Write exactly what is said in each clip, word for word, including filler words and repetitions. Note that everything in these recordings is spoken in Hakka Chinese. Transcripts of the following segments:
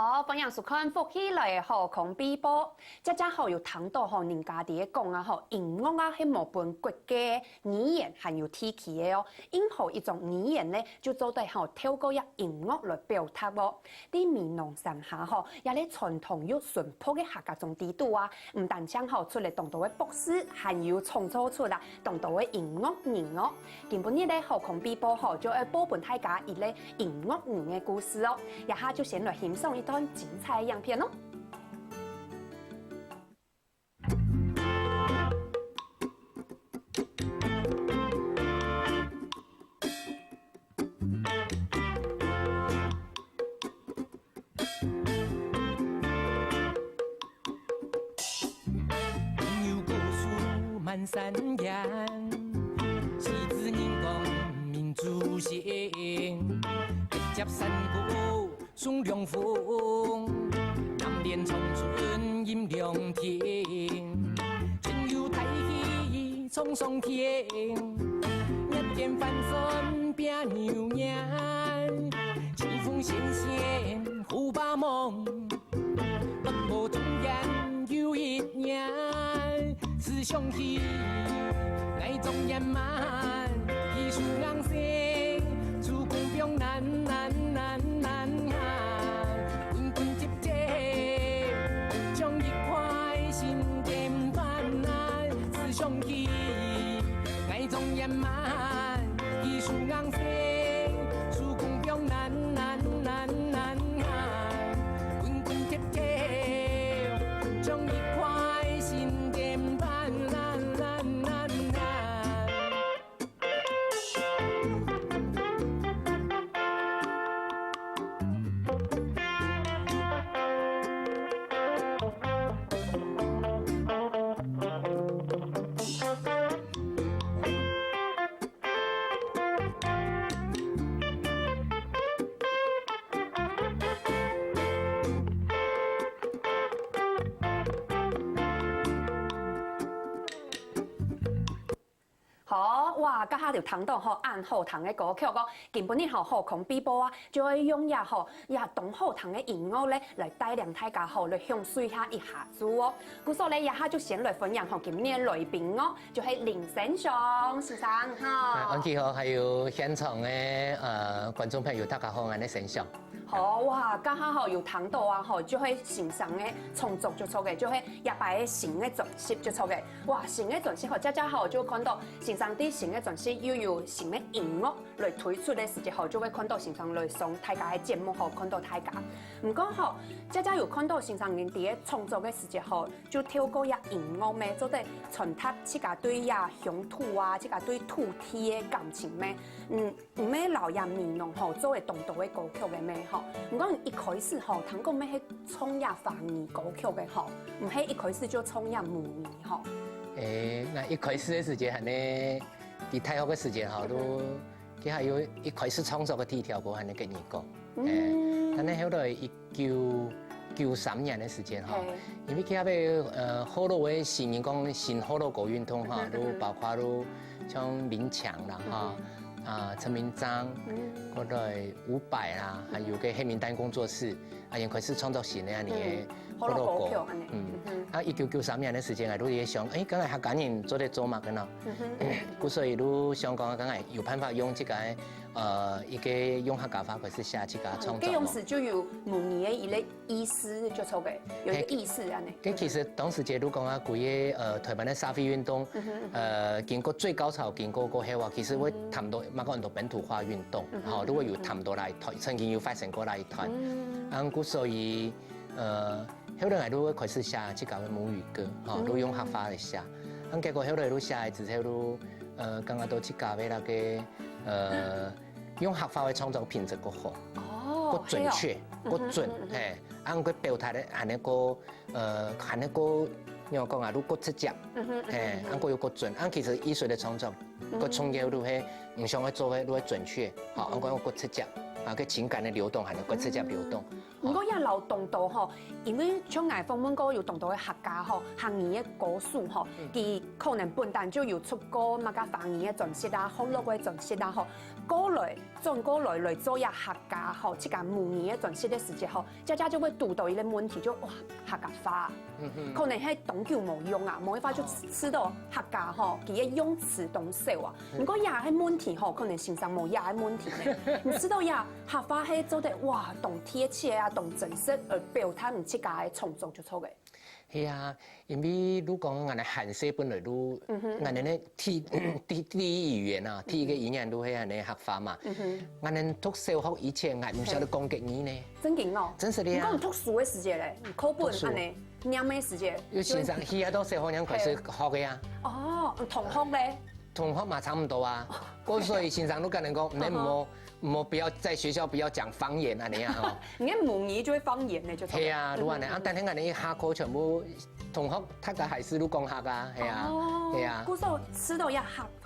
好，歡迎收看《福氣來了》好康必報。這下好有聽到好人家在講啊，好音樂啊，係無分國界、語言還有地區个哦。任何一種語言呢，就做得好透過這音樂來表達哦。在美濃三峽好，這類傳統又淳樸个客家庄地肚啊，毋單淨好出了當多个博士，還有創作出啊當多个音樂人哦。 今晡日个好康必報吼，就愛報分大家一個音樂人个故事哦。這下就先來欣賞一段精彩个影片哦。 朋友故事滿山岩，西子人講明珠心，一接山歌送涼風，南邊長春飲涼亭，春遊大溪唱上天，熱天翻山拚牛眼，清風鹹鹹胡巴夢。 北部中原有一年，思想起，愛莊嚴滿，技術硬性，主公放難難難難行，穩穩接接，像一塊心電盤，思想起，愛莊嚴滿，技術硬性，主公放難難難難行。 穩穩貼貼，像一塊心電盤。好，哇，這下就聽到吼，恁好聽个歌曲哦。今晡日吼，好康必報啊，就愛用這吼，這當好聽个音樂咧，來帶領大家吼，來享受一下一下子哦。故所咧，這下就先來歡迎吼，今日个來賓哦。 就係林生祥先生哈。啊，安琪好，還有現場个，呃，觀眾朋友，大家好，𠊎係生祥。好，哇，這下吼有聽到啊，吼，就係先生个創作就著个，就係這擺个新个專輯就著个。哇，新个專輯吼，這下吼就看到先生在新个專輯又有新个音樂來推出个時節吼，就會看到先生來上大家个節目吼，看到大家。毋過吼，這下有看到先生恁樣个創作个時節吼， 就透過這音樂咩，做得傳達自家對這鄉土啊，自家對土地个感情咩。嗯，毋係摎這美濃吼做个當多个歌曲个咩吼。毋過一開始吼，聽講咩係唱這華語歌曲个吼，毋係一開始就唱這母語吼。誒，𠊎一開始个時節還係，在大學个時節吼，都 佢還有一開始創作个第一條歌還係客語歌。嗯。誒，但係後來一九九三年个時間吼，嘿。因為佢該，呃，學老个新人講新學老歌運動吼，嗯哼，嗯哼。都包括都像林強啦吼，嗯哼。啊，陳明章，嗯。過來伍佰啦，還有个黑名單工作室， 啊，𠊎開始創作新个恁樣个嗯，學老歌。學老歌曲恁樣。嗯。嗯哼。啊，一九九三年个時間，𠊎就在想，誒，敢若客家人做得做麼个呢？嗯哼。故所以就想講，敢若有辦法用這個，呃，一個用客家話開始寫這個創作咯。嗯，該當時就有母語个一個意思就著个，有一個意思恁樣。嘿，該其實當時節就講啊，歸個，呃，臺灣个社會運動，嗯哼，嗯哼。呃，經過最高潮經過過後啊，其實會談到，嗯。嘛講很多本土化運動，嗯哼，吼，就會有談到來臺，嗯哼。曾經有發生過來臺。嗯。啊，故所以 呃，後來𠊎就會開始寫自家个母語歌，吼，嗯。就用客話來寫。啊，結果後來就寫了之後就，呃，感覺到自家个那個，呃，用客話个創作品質較好，哦，較準確，係哦。較準，嗯哼，嗯哼。嘿，啊，佢表達个還能夠，呃，還能夠，仰講啊，就較直接，嗯哼，嗯哼，嘿，嗯哼。啊，佢又較準。啊，其實藝術个創作个重要就係毋想愛做个就係準確，吼，嗯。講个直接，啊，个情感个流動，還有个直接流動。嗯。毋過也有當多吼，因為像𠊎訪問過有當多个客家吼，客語个歌手吼，嗯。佢可能本旦就有出過麼个華語个專輯啊，學落个專輯啊吼，過來，轉過來來做這客家吼，自家母語个專輯个時節吼， 姐姐就會堵到一個問題，就哇，客家話，嗯哼。可能係當久無用啊，無一法就知道客家吼，佢个用詞當少啊。嗯。毋過這個問題吼，可能先生無這個問題呢。你知道呀，客話係做得哇，當貼切啊，當真實，呃，表達你自家个創作就著个。係啊， 因為如果講𠊎等還細本來就，嗯哼。𠊎等个第，第，第一語言啊，第一個語言就係𠊎等个客話嘛。嗯哼。𠊎等讀小學以前，𠊎毋曉得講國語呢。真个哦？真實个啊。你講你讀書个時節咧，你課本讀書。恁呢，唸个時節。有先生，去啊，到小學娘開始學个啊。哦，同學咧？同學嘛差毋多啊。故所以先生都跟人講，你毋好 毋好，不要在學校不要講方言恁呢啊，吼。你个母語就係方言呢，就著。係啊，就恁呢啊，但係𠊎等一下課全部同學大家還係都講客啊，係啊，哦，係啊。故所知道這客，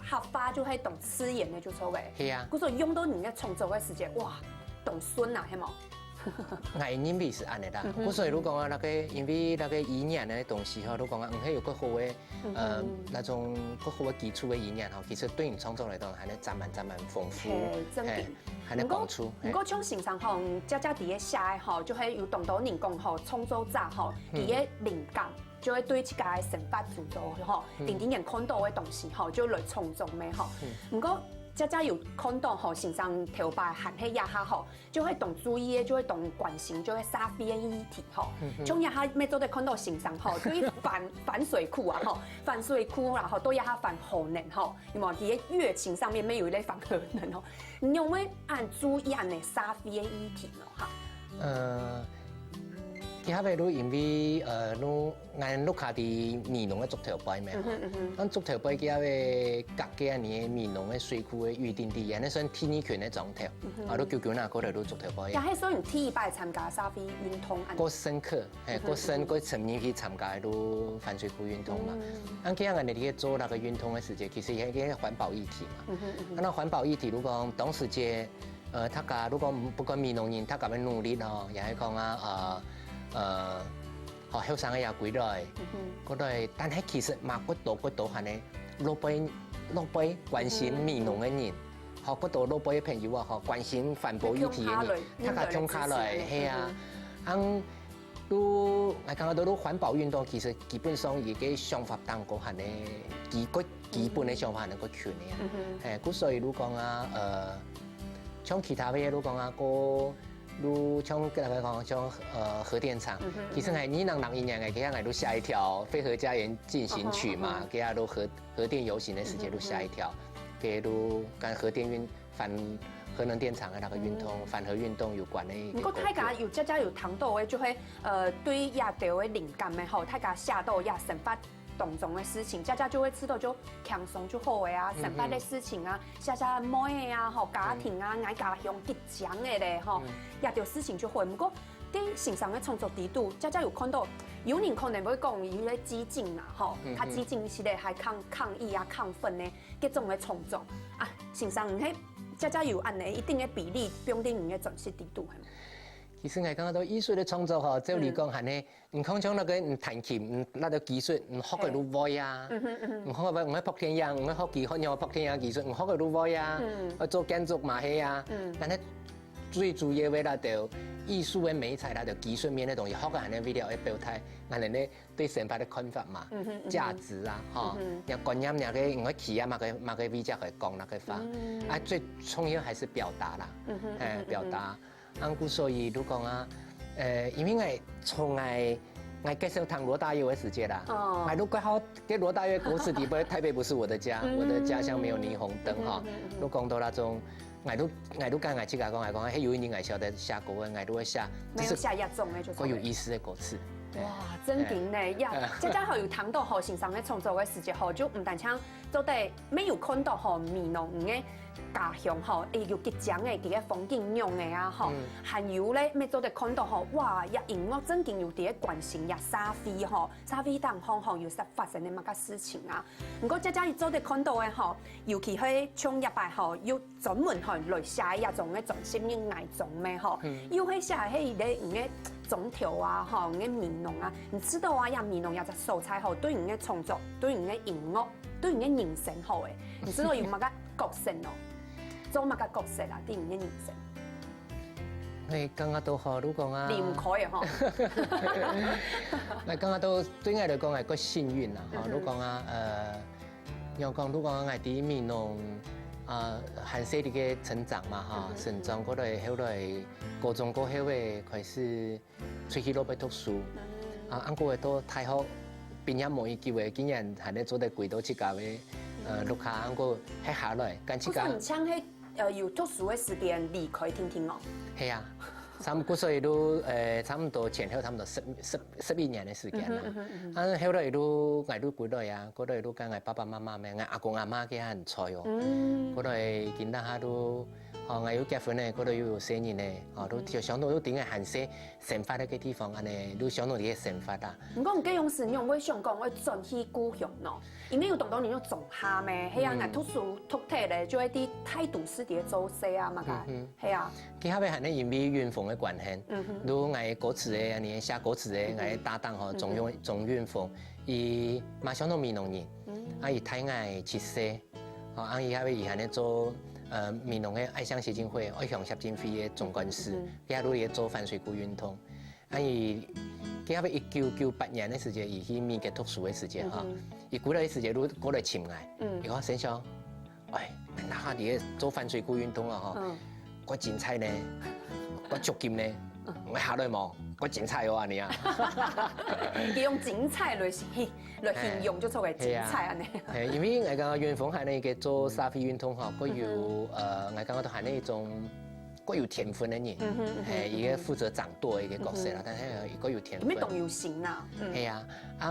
客話就係當自然个就著个。係啊。故所用到你个創作个時節，哇，當順啊，係無？𠊎認為係恁呢啦。嗯哼。故所以如果講啊，該個，因為該個語言个東西吼，如果講啊，嗯，係有个好个 呃，嗯哼。該種个好个基礎个語言吼，其實對你創作來講，還能增滿增滿豐富，係，真个。係，還能幫助，毋過，毋過像先生吼，姐姐在該寫个吼，就係有當多人講吼，創作者吼，嗯。佢个靈感就會對自家个生活周遭吼，嗯。定定眼看到个東西吼，就來創作个吼。嗯。毋過姐姐有看到吼，先生頭擺還係這下吼， 就會當注意个，就會當關心，就係社會个議題吼。嗯哼。像這下乜做得看到先生吼，對反，反水庫啊吼，反水庫啦吼，到這下反核能吼，有無？在這个月經上面乜有一個反核能吼，你有無恁注意恁呢社會个議題呢？哈。呃，其實都因為，呃，都 𠊎等屋下在美濃个竹頭背咩吼。嗯哼，嗯哼。𠊎竹頭背佢个隔个恁呢美濃个水庫个預定地，恁呢算第二圈个庄頭。嗯哼。啊，都久久那過來都竹頭背。也係算你第一擺參加社會運動恁呢？過深刻，係，嗯哼，過深，嗯哼。過深入去參加都反水庫運動嘛。嗯。啊，其實𠊎等在該做該個運動个時節，其實也係環保議題嘛。嗯哼，嗯哼。啊，該環保議題，如果當時節 呃，大家如果毋，毋管美濃人，大家个努力吼，也係講啊，呃，呃，吼，後生个也歸來，嗯哼。歸來，但係其實嘛，過多，過多還呢，老輩，老輩關心美濃个人，嗯哼。吼，過多老輩个朋友啊，吼，關心環保議題个人，會共下來，大家共下來，嗯哼。係啊。嗯哼。啊， 都，𠊎感覺到都環保運動其實基本上佢个想法當過還呢，基，基本个想法還能夠近个啊。嗯哼。係，故所以就講啊，呃，像其他个就講啊，過，就像該個講，像，呃，核電廠，嗯哼，其實𠊎二零零一年个，其實𠊎都寫一條《非核家園進行曲》嘛，嗯哼，嗯哼。其實都核，核電遊行个時節都寫一條，嗯哼，嗯哼。該都跟核電運 反核能電廠个該個運動，嗯。反核運動有關个一個。毋過大家有，姐姐有談到个，就係，呃，對這兜个靈感个吼，大家寫到這生活當中个事情，姐姐就會知道就輕鬆就好个啊，嗯哼。生活个事情啊，寫寫妹仔啊，吼，家庭啊，嗯。𠊎家鄉吉祥个咧，吼，嗯。這兜事情就好。毋過，在先生个創作裡肚，姐姐有看到，有人可能會講，有个激進啊，吼，嗯哼。較激進一息个，還抗，抗議啊、亢奮呢， 該種个創作。啊，先生，你係姐姐有恁呢一定个比例放在你个專輯裡肚，係無？其實𠊎感覺到藝術个創作吼，照理講，嗯。還係，你看像該個，你彈琴，你那個技術，你學个就會啊。嘿。嗯哼，嗯哼。你學个會，你會拍電影，你會學技術，你會拍電影技術，你學个就會啊。嗯。愛做建築嘛係啊。嗯。但係最主要个那兜藝術个美材，那兜技術面个東西，學个還係為了愛表達，還係呢， 對生活个看法嘛，嗯哼，嗯哼。價值啊，吼，嗯哼。你觀念，你个，你个企業嘛，个，嘛个位置來講那個話，嗯。啊，最重要還係表達啦，嗯哼，哎，嗯哼，表達。嗯哼。啊，故所以就講啊，呃，因為𠊎從來，𠊎介紹聽羅大佑个時節啦，哦。𠊎都怪好，該羅大佑歌詞底背，台北不是我的家，嗯。我的家鄉沒有霓虹燈，哈，嗯哼，嗯哼。都講到那種 𠊎都，𠊎都跟𠊎自家講，𠊎講，嘿，有一日𠊎曉得寫歌个，𠊎都會寫，沒有寫這種的，就是。過有意思个歌詞。哇，真經呢，呀，哎。這正好有談到吼，先生个創作个時節吼，就毋單淨做得，乜有看到吼，美濃个家鄉吼，會有幾靚个這个風景樣个啊吼，還有咧，乜做得看到吼，哇，這音樂正經有這个關心這社會吼，社會當中吼有發生个麼个事情啊。毋過，這這做得看到个吼，尤其係像這擺吼，又專門吼來寫這種个專輯人來種个吼，又係寫係个人个庄頭啊吼，人个美濃啊，你知道啊，這美濃這隻所在吼，對人个創作，對人个音樂，對人个人生吼，誒，你知道有麼个角色哦？ 做麼个角色啊？在你个人生？哎，感覺到吼，如果啊，離毋開个吼。哎，感覺到對𠊎來講，哎，較幸運啦，吼。如果啊，呃，仰講，如果啊，𠊎在美濃，啊，還細个个成長嘛，哈，成長過來，後來高中過後个開始 出去外背讀書。啊，恁過到大學畢業無幾久个，竟然還係做得歸到自家个，呃，屋下，恁過歇下來，跟自家。可是你像係，呃，有讀書个時間離開定定哦？係啊，差不多所以都，呃，差不多前後差不多十、十、十一年个時間啦。啊，後來都，𠊎都歸來啊，過來都跟𠊎爸爸媽媽咩，𠊎阿公阿媽佢還在哦。過來今下都，哦，𠊎又結婚了，過來又有細人了，哦，都就想到都頂个還細， 生活个地方，恁呢，你想到你个生活啊。毋過，你該樣時，你會想講會轉去故鄉喏？因為有當多人有種下咩，係啊，𠊎讀書讀忒咧，就會在大都市底下做事啊嘛，該，係啊。佢後尾還係因為雲峰个關係，如𠊎歌詞个，恁呢寫歌詞个，𠊎个搭檔吼，鍾永、鍾雲峰，佢嘛想到美濃人，啊，佢大𠊎七歲， 吼，啊，佢後尾佢還係做，呃，美濃个愛鄉協進會、愛鄉協進會个總幹事，佢還有做反水庫運動。啊，佢，佢後尾一九九八年个時節，佢去美國讀書个時節，吼，佢歸來个時節，就過來尋𠊎，佢講：「先生，哎，那下你个做反水庫運動啊，吼， 較精彩呢，較足金呢，𠊎下來無？較精彩哦，恁呢啊。」佢用精彩來形、來形容就做个精彩恁呢。係，因為𠊎感覺雲峰還係一個做社會運動吼，較有，呃，𠊎感覺都還係一種較有天分个人，係，一個負責掌舵个一個角色啦，但係佢較有天分。有沒有當有心啊？係啊，啊，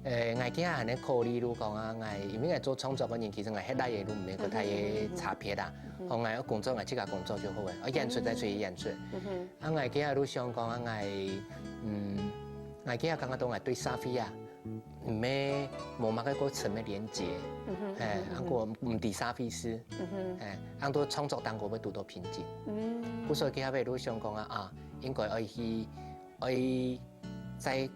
呃，𠊎今下還係考慮，就講啊，𠊎因為𠊎做創作个人，其實𠊎歇哪位都毋係个大个差別啦。吼，𠊎有工作，𠊎自家工作就好个，啊，演出再出去演出。啊，𠊎今下就想講啊，𠊎，嗯，𠊎今下感覺到𠊎對社會啊，毋係無麼个過深个連結，係，啊，過毋知社會事，係，啊，到創作當中會堵到瓶頸。故所今下就想講啊，啊，應該愛去，愛 再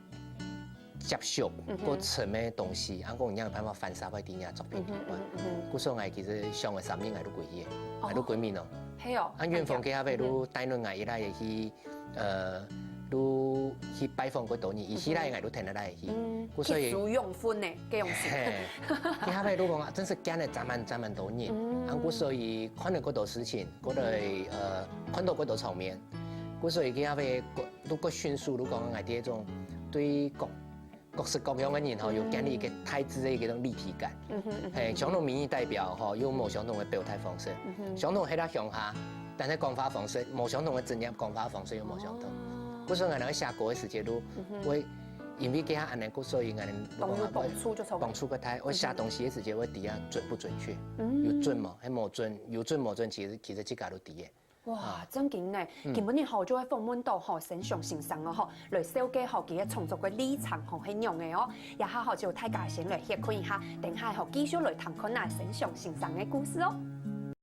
接觸過深个東西，啊，講有辦法反射在這作品裡面。故所𠊎其實想个三年𠊎都歸去，𠊎都歸美濃。係哦。啊，雲峰佢後尾都帶領𠊎一來去，呃，都去拜訪過多人，佢去來𠊎都跈佢來去。故所以，吸收養分呢，這樣子。係，佢後尾都講啊，真係見了真蠻真蠻多人，啊，故所以看了過多事情，過來，呃，看到過多場面，故所以佢後尾過 都較迅速，就講𠊎這種對各、各式各樣个人吼，有建立一個大致个一種立體感。係，相同民意代表吼，有無相同个表態方式，相同係在鄉下，但係講話方式，無相同个職業講話方式又無相同。故所𠊎等寫歌个時節，就會因為這下恁呢，故所以𠊎等當有幫助就超過。幫助个大，𠊎寫東西个時節，𠊎知啊準不準確，有準無？係無準，有準無準，其實、其實自家都知个。 哇，正經呢，今晡日吼就會訪問到吼，生祥先生哦吼，來紹介吼佢个創作个歷程吼係仰仔哦。這下吼就大家先來歇睏一下，等下吼繼續來聽看啊生祥先生个故事哦。